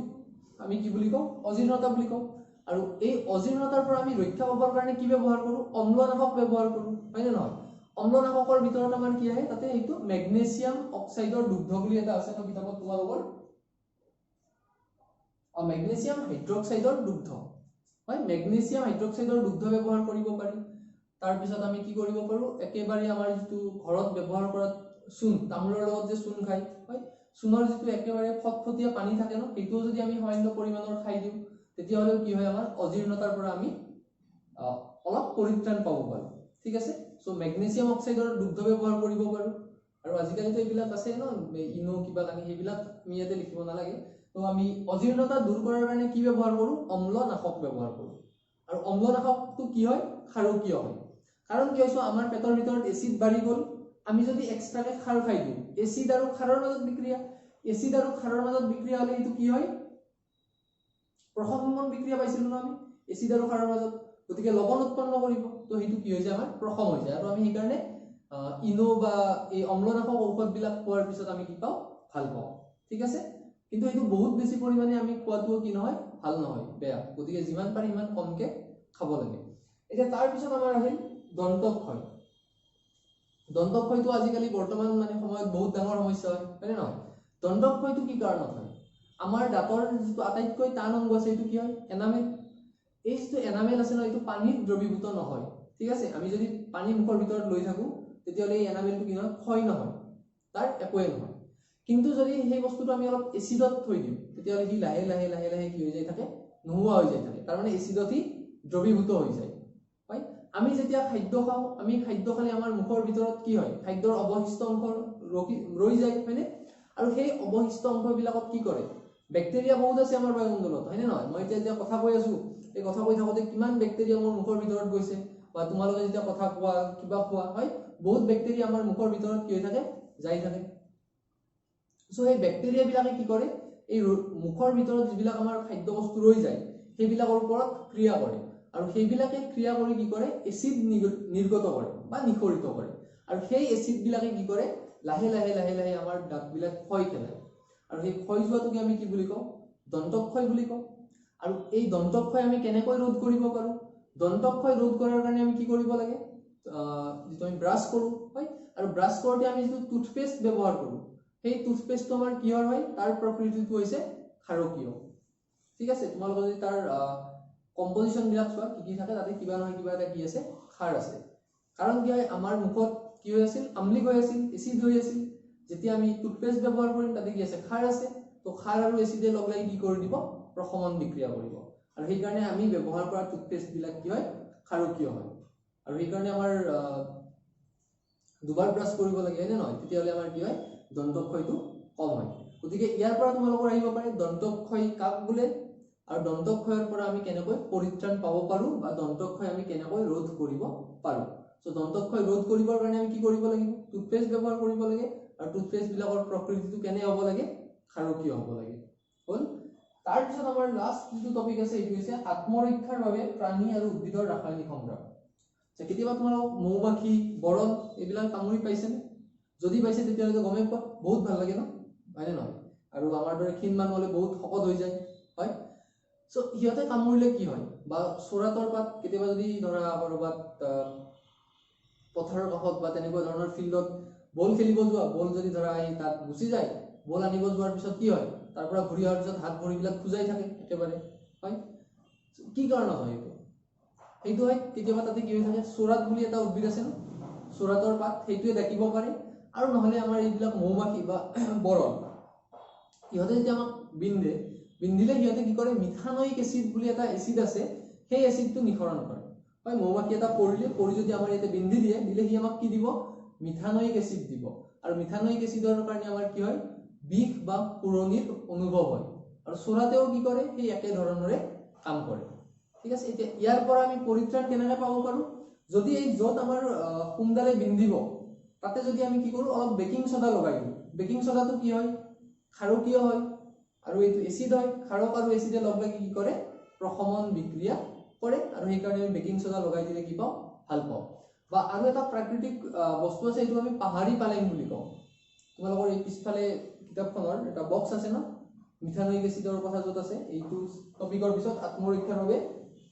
আমি কি বুলি কওঁ, অজীৰ্ণতা বুলি কওঁ। আৰু এই অজীৰ্ণতাৰ পৰা আমি ৰক্ষা পাবৰ কাৰণে কি ব্যৱহাৰ কৰোঁ, অম্লনাশক ব্যৱহাৰ কৰোঁ, হয়নে নহয়? অম্লনাশকৰ ভিতৰত আমাৰ কি আহে, তাতে এইটো মেগনেছিয়াম অক্সাইডৰ দুগ্ধ বুলি এটা আছে ন কিতাপত তোমালোকৰ, মেগনেছিয়াম হাইড্ৰক্সাইডৰ দুগ্ধ, হয়, মেগনেছিয়াম হাইড্ৰক্সাইডৰ দুগ্ধ ব্যৱহাৰ কৰিব পাৰি। তাৰপিছত আমি কি কৰিব পাৰোঁ, একেবাৰে আমাৰ যিটো ঘৰত ব্যৱহাৰ কৰা চূণ, তামোলৰ লগত যে চূণ খায়, হয়, চূণৰ যিটো একেবাৰে ফটফটীয়া পানী থাকে ন, সেইটোও যদি আমি সামান্য পৰিমাণৰ খাই দিওঁ, তেতিয়াহ'লেও কি হয়, আমাৰ অজীৰ্ণতাৰ পৰা আমি অলপ পৰিত্ৰাণ পাব পাৰোঁ, ঠিক আছে? চ' মেগনেছিয়াম অক্সাইডৰ দুগ্ধ ব্যৱহাৰ কৰিব পাৰোঁ। আৰু আজিকালিতো এইবিলাক আছে ন, ইনো কিবা কানি, সেইবিলাক আমি ইয়াতে লিখিব নালাগে। তো আমি অজীৰ্ণতা দূৰ কৰাৰ কাৰণে কি ব্যৱহাৰ কৰোঁ, অম্লনাশক ব্যৱহাৰ কৰোঁ। আৰু অম্লনাশকটো কি হয়, ক্ষাৰকীয় হয়। কাৰণ কি হৈছে, আমাৰ পেটৰ ভিতৰত এচিড বাঢ়ি গ'ল, আমি যদি এক্সট্ৰাকে খাৰ খাই দিওঁ, এচিড আৰু খাৰৰ মাজত বিক্ৰিয়া, এচিড আৰু খাৰৰ মাজত বিক্ৰিয়া হ'লে এইটো কি হয়, প্ৰশমন বিক্ৰিয়া পাইছিলোঁ ন আমি, এচিড আৰু খাৰৰ মাজত, গতিকে লৱণ উৎপন্ন কৰিব। তো সেইটো কি হৈ যায়, আমাৰ প্ৰশম হৈ যায়। আৰু আমি সেইকাৰণে ইনো বা এই অম্লনাশক ঔষধবিলাক খোৱাৰ পিছত আমি কি পাওঁ, ভাল পাওঁ, ঠিক আছে? কিন্তু এইটো বহুত বেছি পৰিমাণে আমি খোৱাটোও কি নহয়, ভাল নহয়, বেয়া। গতিকে যিমান পাৰি সিমান কমকে খাব লাগে। এতিয়া তাৰপিছত আমাৰ আহিল দন্তক্ষয়। দন্তক্ষয়টো আজিকালি বৰ্তমান মানে সময়ত বহুত ডাঙৰ সমস্যা হয়, হয়নে নহয়? দন্তক্ষয়টো কি কাৰণত হয়? আমাৰ দাঁতৰ যিটো আটাইতকৈ টান অংগ আছে, এইটো কি হয়, এনামেল। এই যিটো এনামেল আছে ন, এইটো পানীত দ্ৰৱীভূত নহয়, ঠিক আছে? আমি যদি পানী মুখৰ ভিতৰত লৈ থাকোঁ, তেতিয়াহ'লে এই এনামেলটো কি নহয়, ক্ষয় নহয়, তাৰ একোৱে নহয়। কিন্তু যদি সেই বস্তুটো আমি অলপ এচিডত থৈ দিওঁ, তেতিয়াহ'লে সি লাহে লাহে লাহে লাহে কি হৈ যাই থাকে, নোহোৱা হৈ যাই থাকে। তাৰমানে এচিডত সি দ্ৰৱীভূত হৈ যায়, হয়? আমি যেতিয়া খাদ্য খাওঁ, আমি খাদ্য খালে আমাৰ মুখৰ ভিতৰত কি হয়, খাদ্যৰ অৱশিষ্ট অংশ ৰৈ যায়, হয়নে? আৰু সেই অৱশিষ্ট অংশবিলাকত কি কৰে, বেক্টেৰিয়া বহুত আছে আমাৰ বায়ুমণ্ডলত, হয়নে নহয়? মই এতিয়া যেতিয়া কথা কৈ আছোঁ, এই কথা কৈ থাকোঁতে কিমান বেক্টেৰিয়া মোৰ মুখৰ ভিতৰত গৈছে, বা তোমালোকে যেতিয়া কথা কোৱা, কিবা কোৱা, হয়, বহুত বেক্টেৰিয়া আমাৰ মুখৰ ভিতৰত কি হৈ থাকে, যাই থাকে। চ' সেই বেক্টেৰিয়াবিলাকে কি কৰে, এই মুখৰ ভিতৰত যিবিলাক আমাৰ খাদ্য বস্তু ৰৈ যায়, সেইবিলাকৰ ওপৰত ক্ৰিয়া কৰে। আৰু সেইবিলাকে ক্ৰিয়া কৰি কি কৰে, এচিড নিৰ্গত কৰে বা নিঃসৰিত কৰে। আৰু সেই এচিডবিলাকে কি কৰে, লাহে লাহে লাহে লাহে আমাৰ দাঁতবিলাক ক্ষয় খেলায়। আৰু সেই ক্ষয় যোৱাটোকে আমি কি বুলি কওঁ, দন্তক্ষয় বুলি কওঁ। আৰু এই দন্তক্ষয় আমি কেনেকৈ ৰোধ কৰিব পাৰোঁ, দন্তক্ষয় ৰোধ কৰাৰ কাৰণে আমি কি কৰিব লাগে, যিটো আমি ব্ৰাছ কৰোঁ, হয়, আৰু ব্ৰাছ কৰোঁতে আমি যিটো টুথপেষ্ট ব্যৱহাৰ কৰোঁ, সেই টুথপেষ্টটো আমাৰ কিহৰ হয়, তাৰ প্ৰকৃতিটো হৈছে ক্ষাৰকীয়, ঠিক আছে? তোমালোকে যদি তাৰ কম্পজিশ্যনবিলাক চোৱা, কি কি থাকে, তাতে কিবা নহয় কিবা এটা কি আছে, ক্ষাৰ আছে। কাৰণ কি হয়, আমাৰ মুখত কি হৈ আছিল, আম্লিক হৈ আছিল, এচিড হৈ আছিল। যেতিয়া আমি টুথপেষ্ট ব্যৱহাৰ কৰিম, তাতে কি আছে, ক্ষাৰ আছে। তো ক্ষাৰ আৰু এচিডে লগ লাগি কি কৰি দিব, প্ৰশমন বিক্ৰিয়া কৰিব। আৰু সেইকাৰণে আমি ব্যৱহাৰ কৰা টুথপেষ্টবিলাক কি হয়, ক্ষাৰকীয় হয়। আৰু সেইকাৰণে আমাৰ দুবাৰ ব্ৰাছ কৰিব লাগে, হয়নে নহয়? তেতিয়াহ'লে আমাৰ কি হয়, দন্তক্ষয়টো কম হয়। গতিকে ইয়াৰ পৰা তোমালোকৰ আহিব পাৰে দন্তক্ষয় কাক বোলে, আৰু দন্তক্ষয়ৰ পৰা আমি কেনেকৈ পৰিত্ৰাণ পাব পাৰোঁ, বা দন্তক্ষয় আমি কেনেকৈ ৰোধ কৰিব পাৰোঁ। চ' দন্তক্ষয় ৰোধ কৰিবৰ কাৰণে আমি কি কৰিব লাগিব, টুথপেষ্ট ব্যৱহাৰ কৰিব লাগে। আৰু টুথপেষ্টবিলাকৰ প্ৰকৃতিটো কেনে হ'ব লাগে, ক্ষাৰকীয় হ'ব লাগে, হ'ল। তাৰপিছত আমাৰ লাষ্ট যিটো টপিক আছে, এইটো হৈছে আত্মৰক্ষাৰ বাবে প্ৰাণী আৰু উদ্ভিদৰ ৰাসায়নিক সংগ্ৰাম। কেতিয়াবা তোমালোক মৌ মাখি, বৰল এইবিলাক কামুৰি পাইছেনে? যদি পাইছে তেতিয়াহ'লে গমেই পোৱা, বহুত ভাল লাগে ন, হয়নে নহয়? আৰু আমাৰ দৰে ক্ষীণ মানুহ হ'লে বহুত শকত হৈ যায়, হয়? চ' সিহঁতে কামুৰিলে কি হয়, বা চোৰাতৰ পাত কেতিয়াবা যদি ধৰা ক'ৰবাত পথাৰৰ কাষত বা তেনেকুৱা ধৰণৰ ফিল্ডত বল খেলিব যোৱা, বল যদি ধৰা আহি তাত গুচি যায়, বল আনিব যোৱাৰ পিছত কি হয়, তাৰ পৰা ঘূৰি অহাৰ পিছত হাত ভৰিবিলাক খোজাই থাকে একেবাৰে, হয়? কি কাৰণত হয় এইটো? সেইটো হয় কেতিয়াবা তাতে কি হৈ থাকে, চোৰাত বুলি এটা উদ্ভিদ আছে ন, চোৰাতৰ পাত, সেইটোৱে ডাকিব পাৰে। আৰু নহ'লে আমাৰ এইবিলাক মৌ মাখি বা বৰল, ইহঁতে যেতিয়া আমাক বিন্ধে, বিন্ধিলে সিহঁতে কি কৰে, মিথানয়িক এচিড বুলি এটা এচিড আছে, সেই এচিডটো নিঃসৰণ কৰে। হয়, মৌমাখি এটা পৰিলে পৰি যদি আমাৰ ইয়াতে বিন্ধি দিয়ে, দিলে সি আমাক কি দিব, মিথানয়িক এচিড দিব। আৰু মিথানয়িক এচিডৰ কাৰণে আমাৰ কি হয়, বিষ বা পুৰণিৰ অনুভৱ হয়। আৰু চোৰাতেও কি কৰে, সেই একে ধৰণৰে কাম কৰে। ঠিক আছে, এতিয়া ইয়াৰ পৰা আমি পৰিত্ৰাণ কেনেকৈ পাব পাৰোঁ? যদি এই য'ত আমাৰ সোমদালে বিন্ধিব তাতে যদি আমি কি কৰোঁ, অলপ বেকিং ছ'ডা লগাই দিওঁ। বেকিং ছ'ডাটো কি হয়, ক্ষাৰকীয় হয় আৰু এইটো এচিড হয়। ক্ষাৰক আৰু এচিডে লগ লাগি কি কৰে, প্ৰশমন বিক্ৰিয়া কৰে। আৰু সেইকাৰণে আমি বেকিং ছ'ডা লগাই দিলে কি পাওঁ, ভাল পাওঁ। বা আৰু এটা প্ৰাকৃতিক বস্তু আছে, এইটো আমি পাহাৰী পালেং বুলি কওঁ। তোমালোকৰ এই পিছফালে কিতাপখনৰ এটা বক্স আছে ন, মিথানয়িক এচিডৰ কথা য'ত আছে, এইটো টপিকৰ পিছত আত্মৰক্ষাৰ বাবে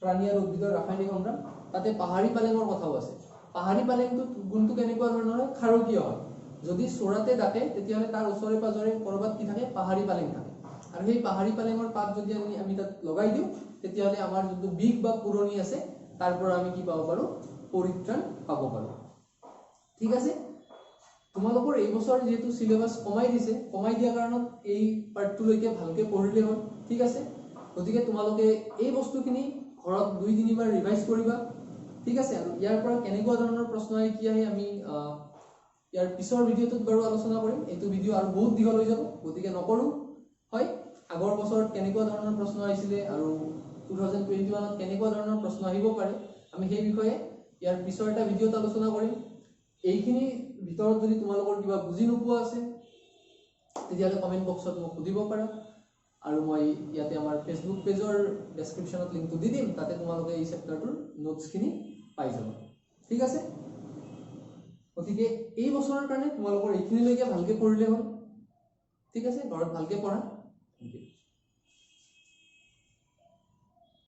প্ৰাণী আৰু উদ্ভিদৰ ৰাসায়নিক সংগ্ৰাম, তাতে পাহাৰী পালেঙৰ কথাও আছে। পাহাৰী পালেংটো গুণটো কেনেকুৱা ধৰণৰ হয়, ক্ষাৰকীয় হয়। যদি চোৰাতে ডাকে তেতিয়াহ'লে তাৰ ওচৰে পাজৰে ক'ৰবাত কি থাকে, পাহাৰী পালেং থাকে। আৰু সেই পাহাৰী পালেঙৰ পাত যদি আমি তাত লগাই দিওঁ, তেতিয়াহ'লে আমাৰ যোনটো বিষ বা পুৰণি আছে তাৰ পৰা আমি কি পাব পাৰোঁ, পৰিত্ৰাণ পাব পাৰোঁ। ঠিক আছে, তোমালোকৰ এই বছৰ যিহেতু চিলেবাছ কমাই দিছে, কমাই দিয়াৰ কাৰণত এই পাৰ্টটোলৈকে ভালকৈ পঢ়িলে হ'ল। ঠিক আছে, গতিকে তোমালোকে এই বস্তুখিনি ঘৰত 2-3 বাৰ ৰিভাইজ কৰিবা। ঠিক আছে, আৰু ইয়াৰ পৰা কেনেকুৱা ধৰণৰ প্ৰশ্ন আহে কি আহে আমি ইয়াৰ পিছৰ ভিডিঅ'টোত বাৰু আলোচনা কৰিম। এইটো ভিডিঅ' আৰু বহুত দীঘল হৈ যাব, গতিকে নকৰোঁ। হয়, আগৰ বছৰত কেনেকুৱা ধৰণৰ প্ৰশ্ন আহিছিলে আৰু 2021ত কেনেকুৱা ধৰণৰ প্ৰশ্ন আহিব পাৰে আমি সেই বিষয়ে ইয়াৰ পিছৰ এটা ভিডিঅ'ত আলোচনা কৰিম। এইখিনি ভিতৰত যদি তোমালোকৰ কিবা বুজি নোপোৱা আছে তেতিয়াহ'লে কমেণ্ট বক্সত মোক সুধিব পাৰা। আৰু মই ইয়াতে আমাৰ ফেচবুক পেজৰ ডেছক্ৰিপশ্যনত লিংকটো দি দিম, তাতে তোমালোকে এই চেপ্টাৰটোৰ নোটছখিনি পাই যাবা। ঠিক আছে, গতিকে এই বছৰৰ কাৰণে তোমালোকৰ এইখিনিলৈকে ভালকৈ পঢ়িলে হ'ল। ঠিক আছে, ঘৰত ভালকৈ পঢ়া।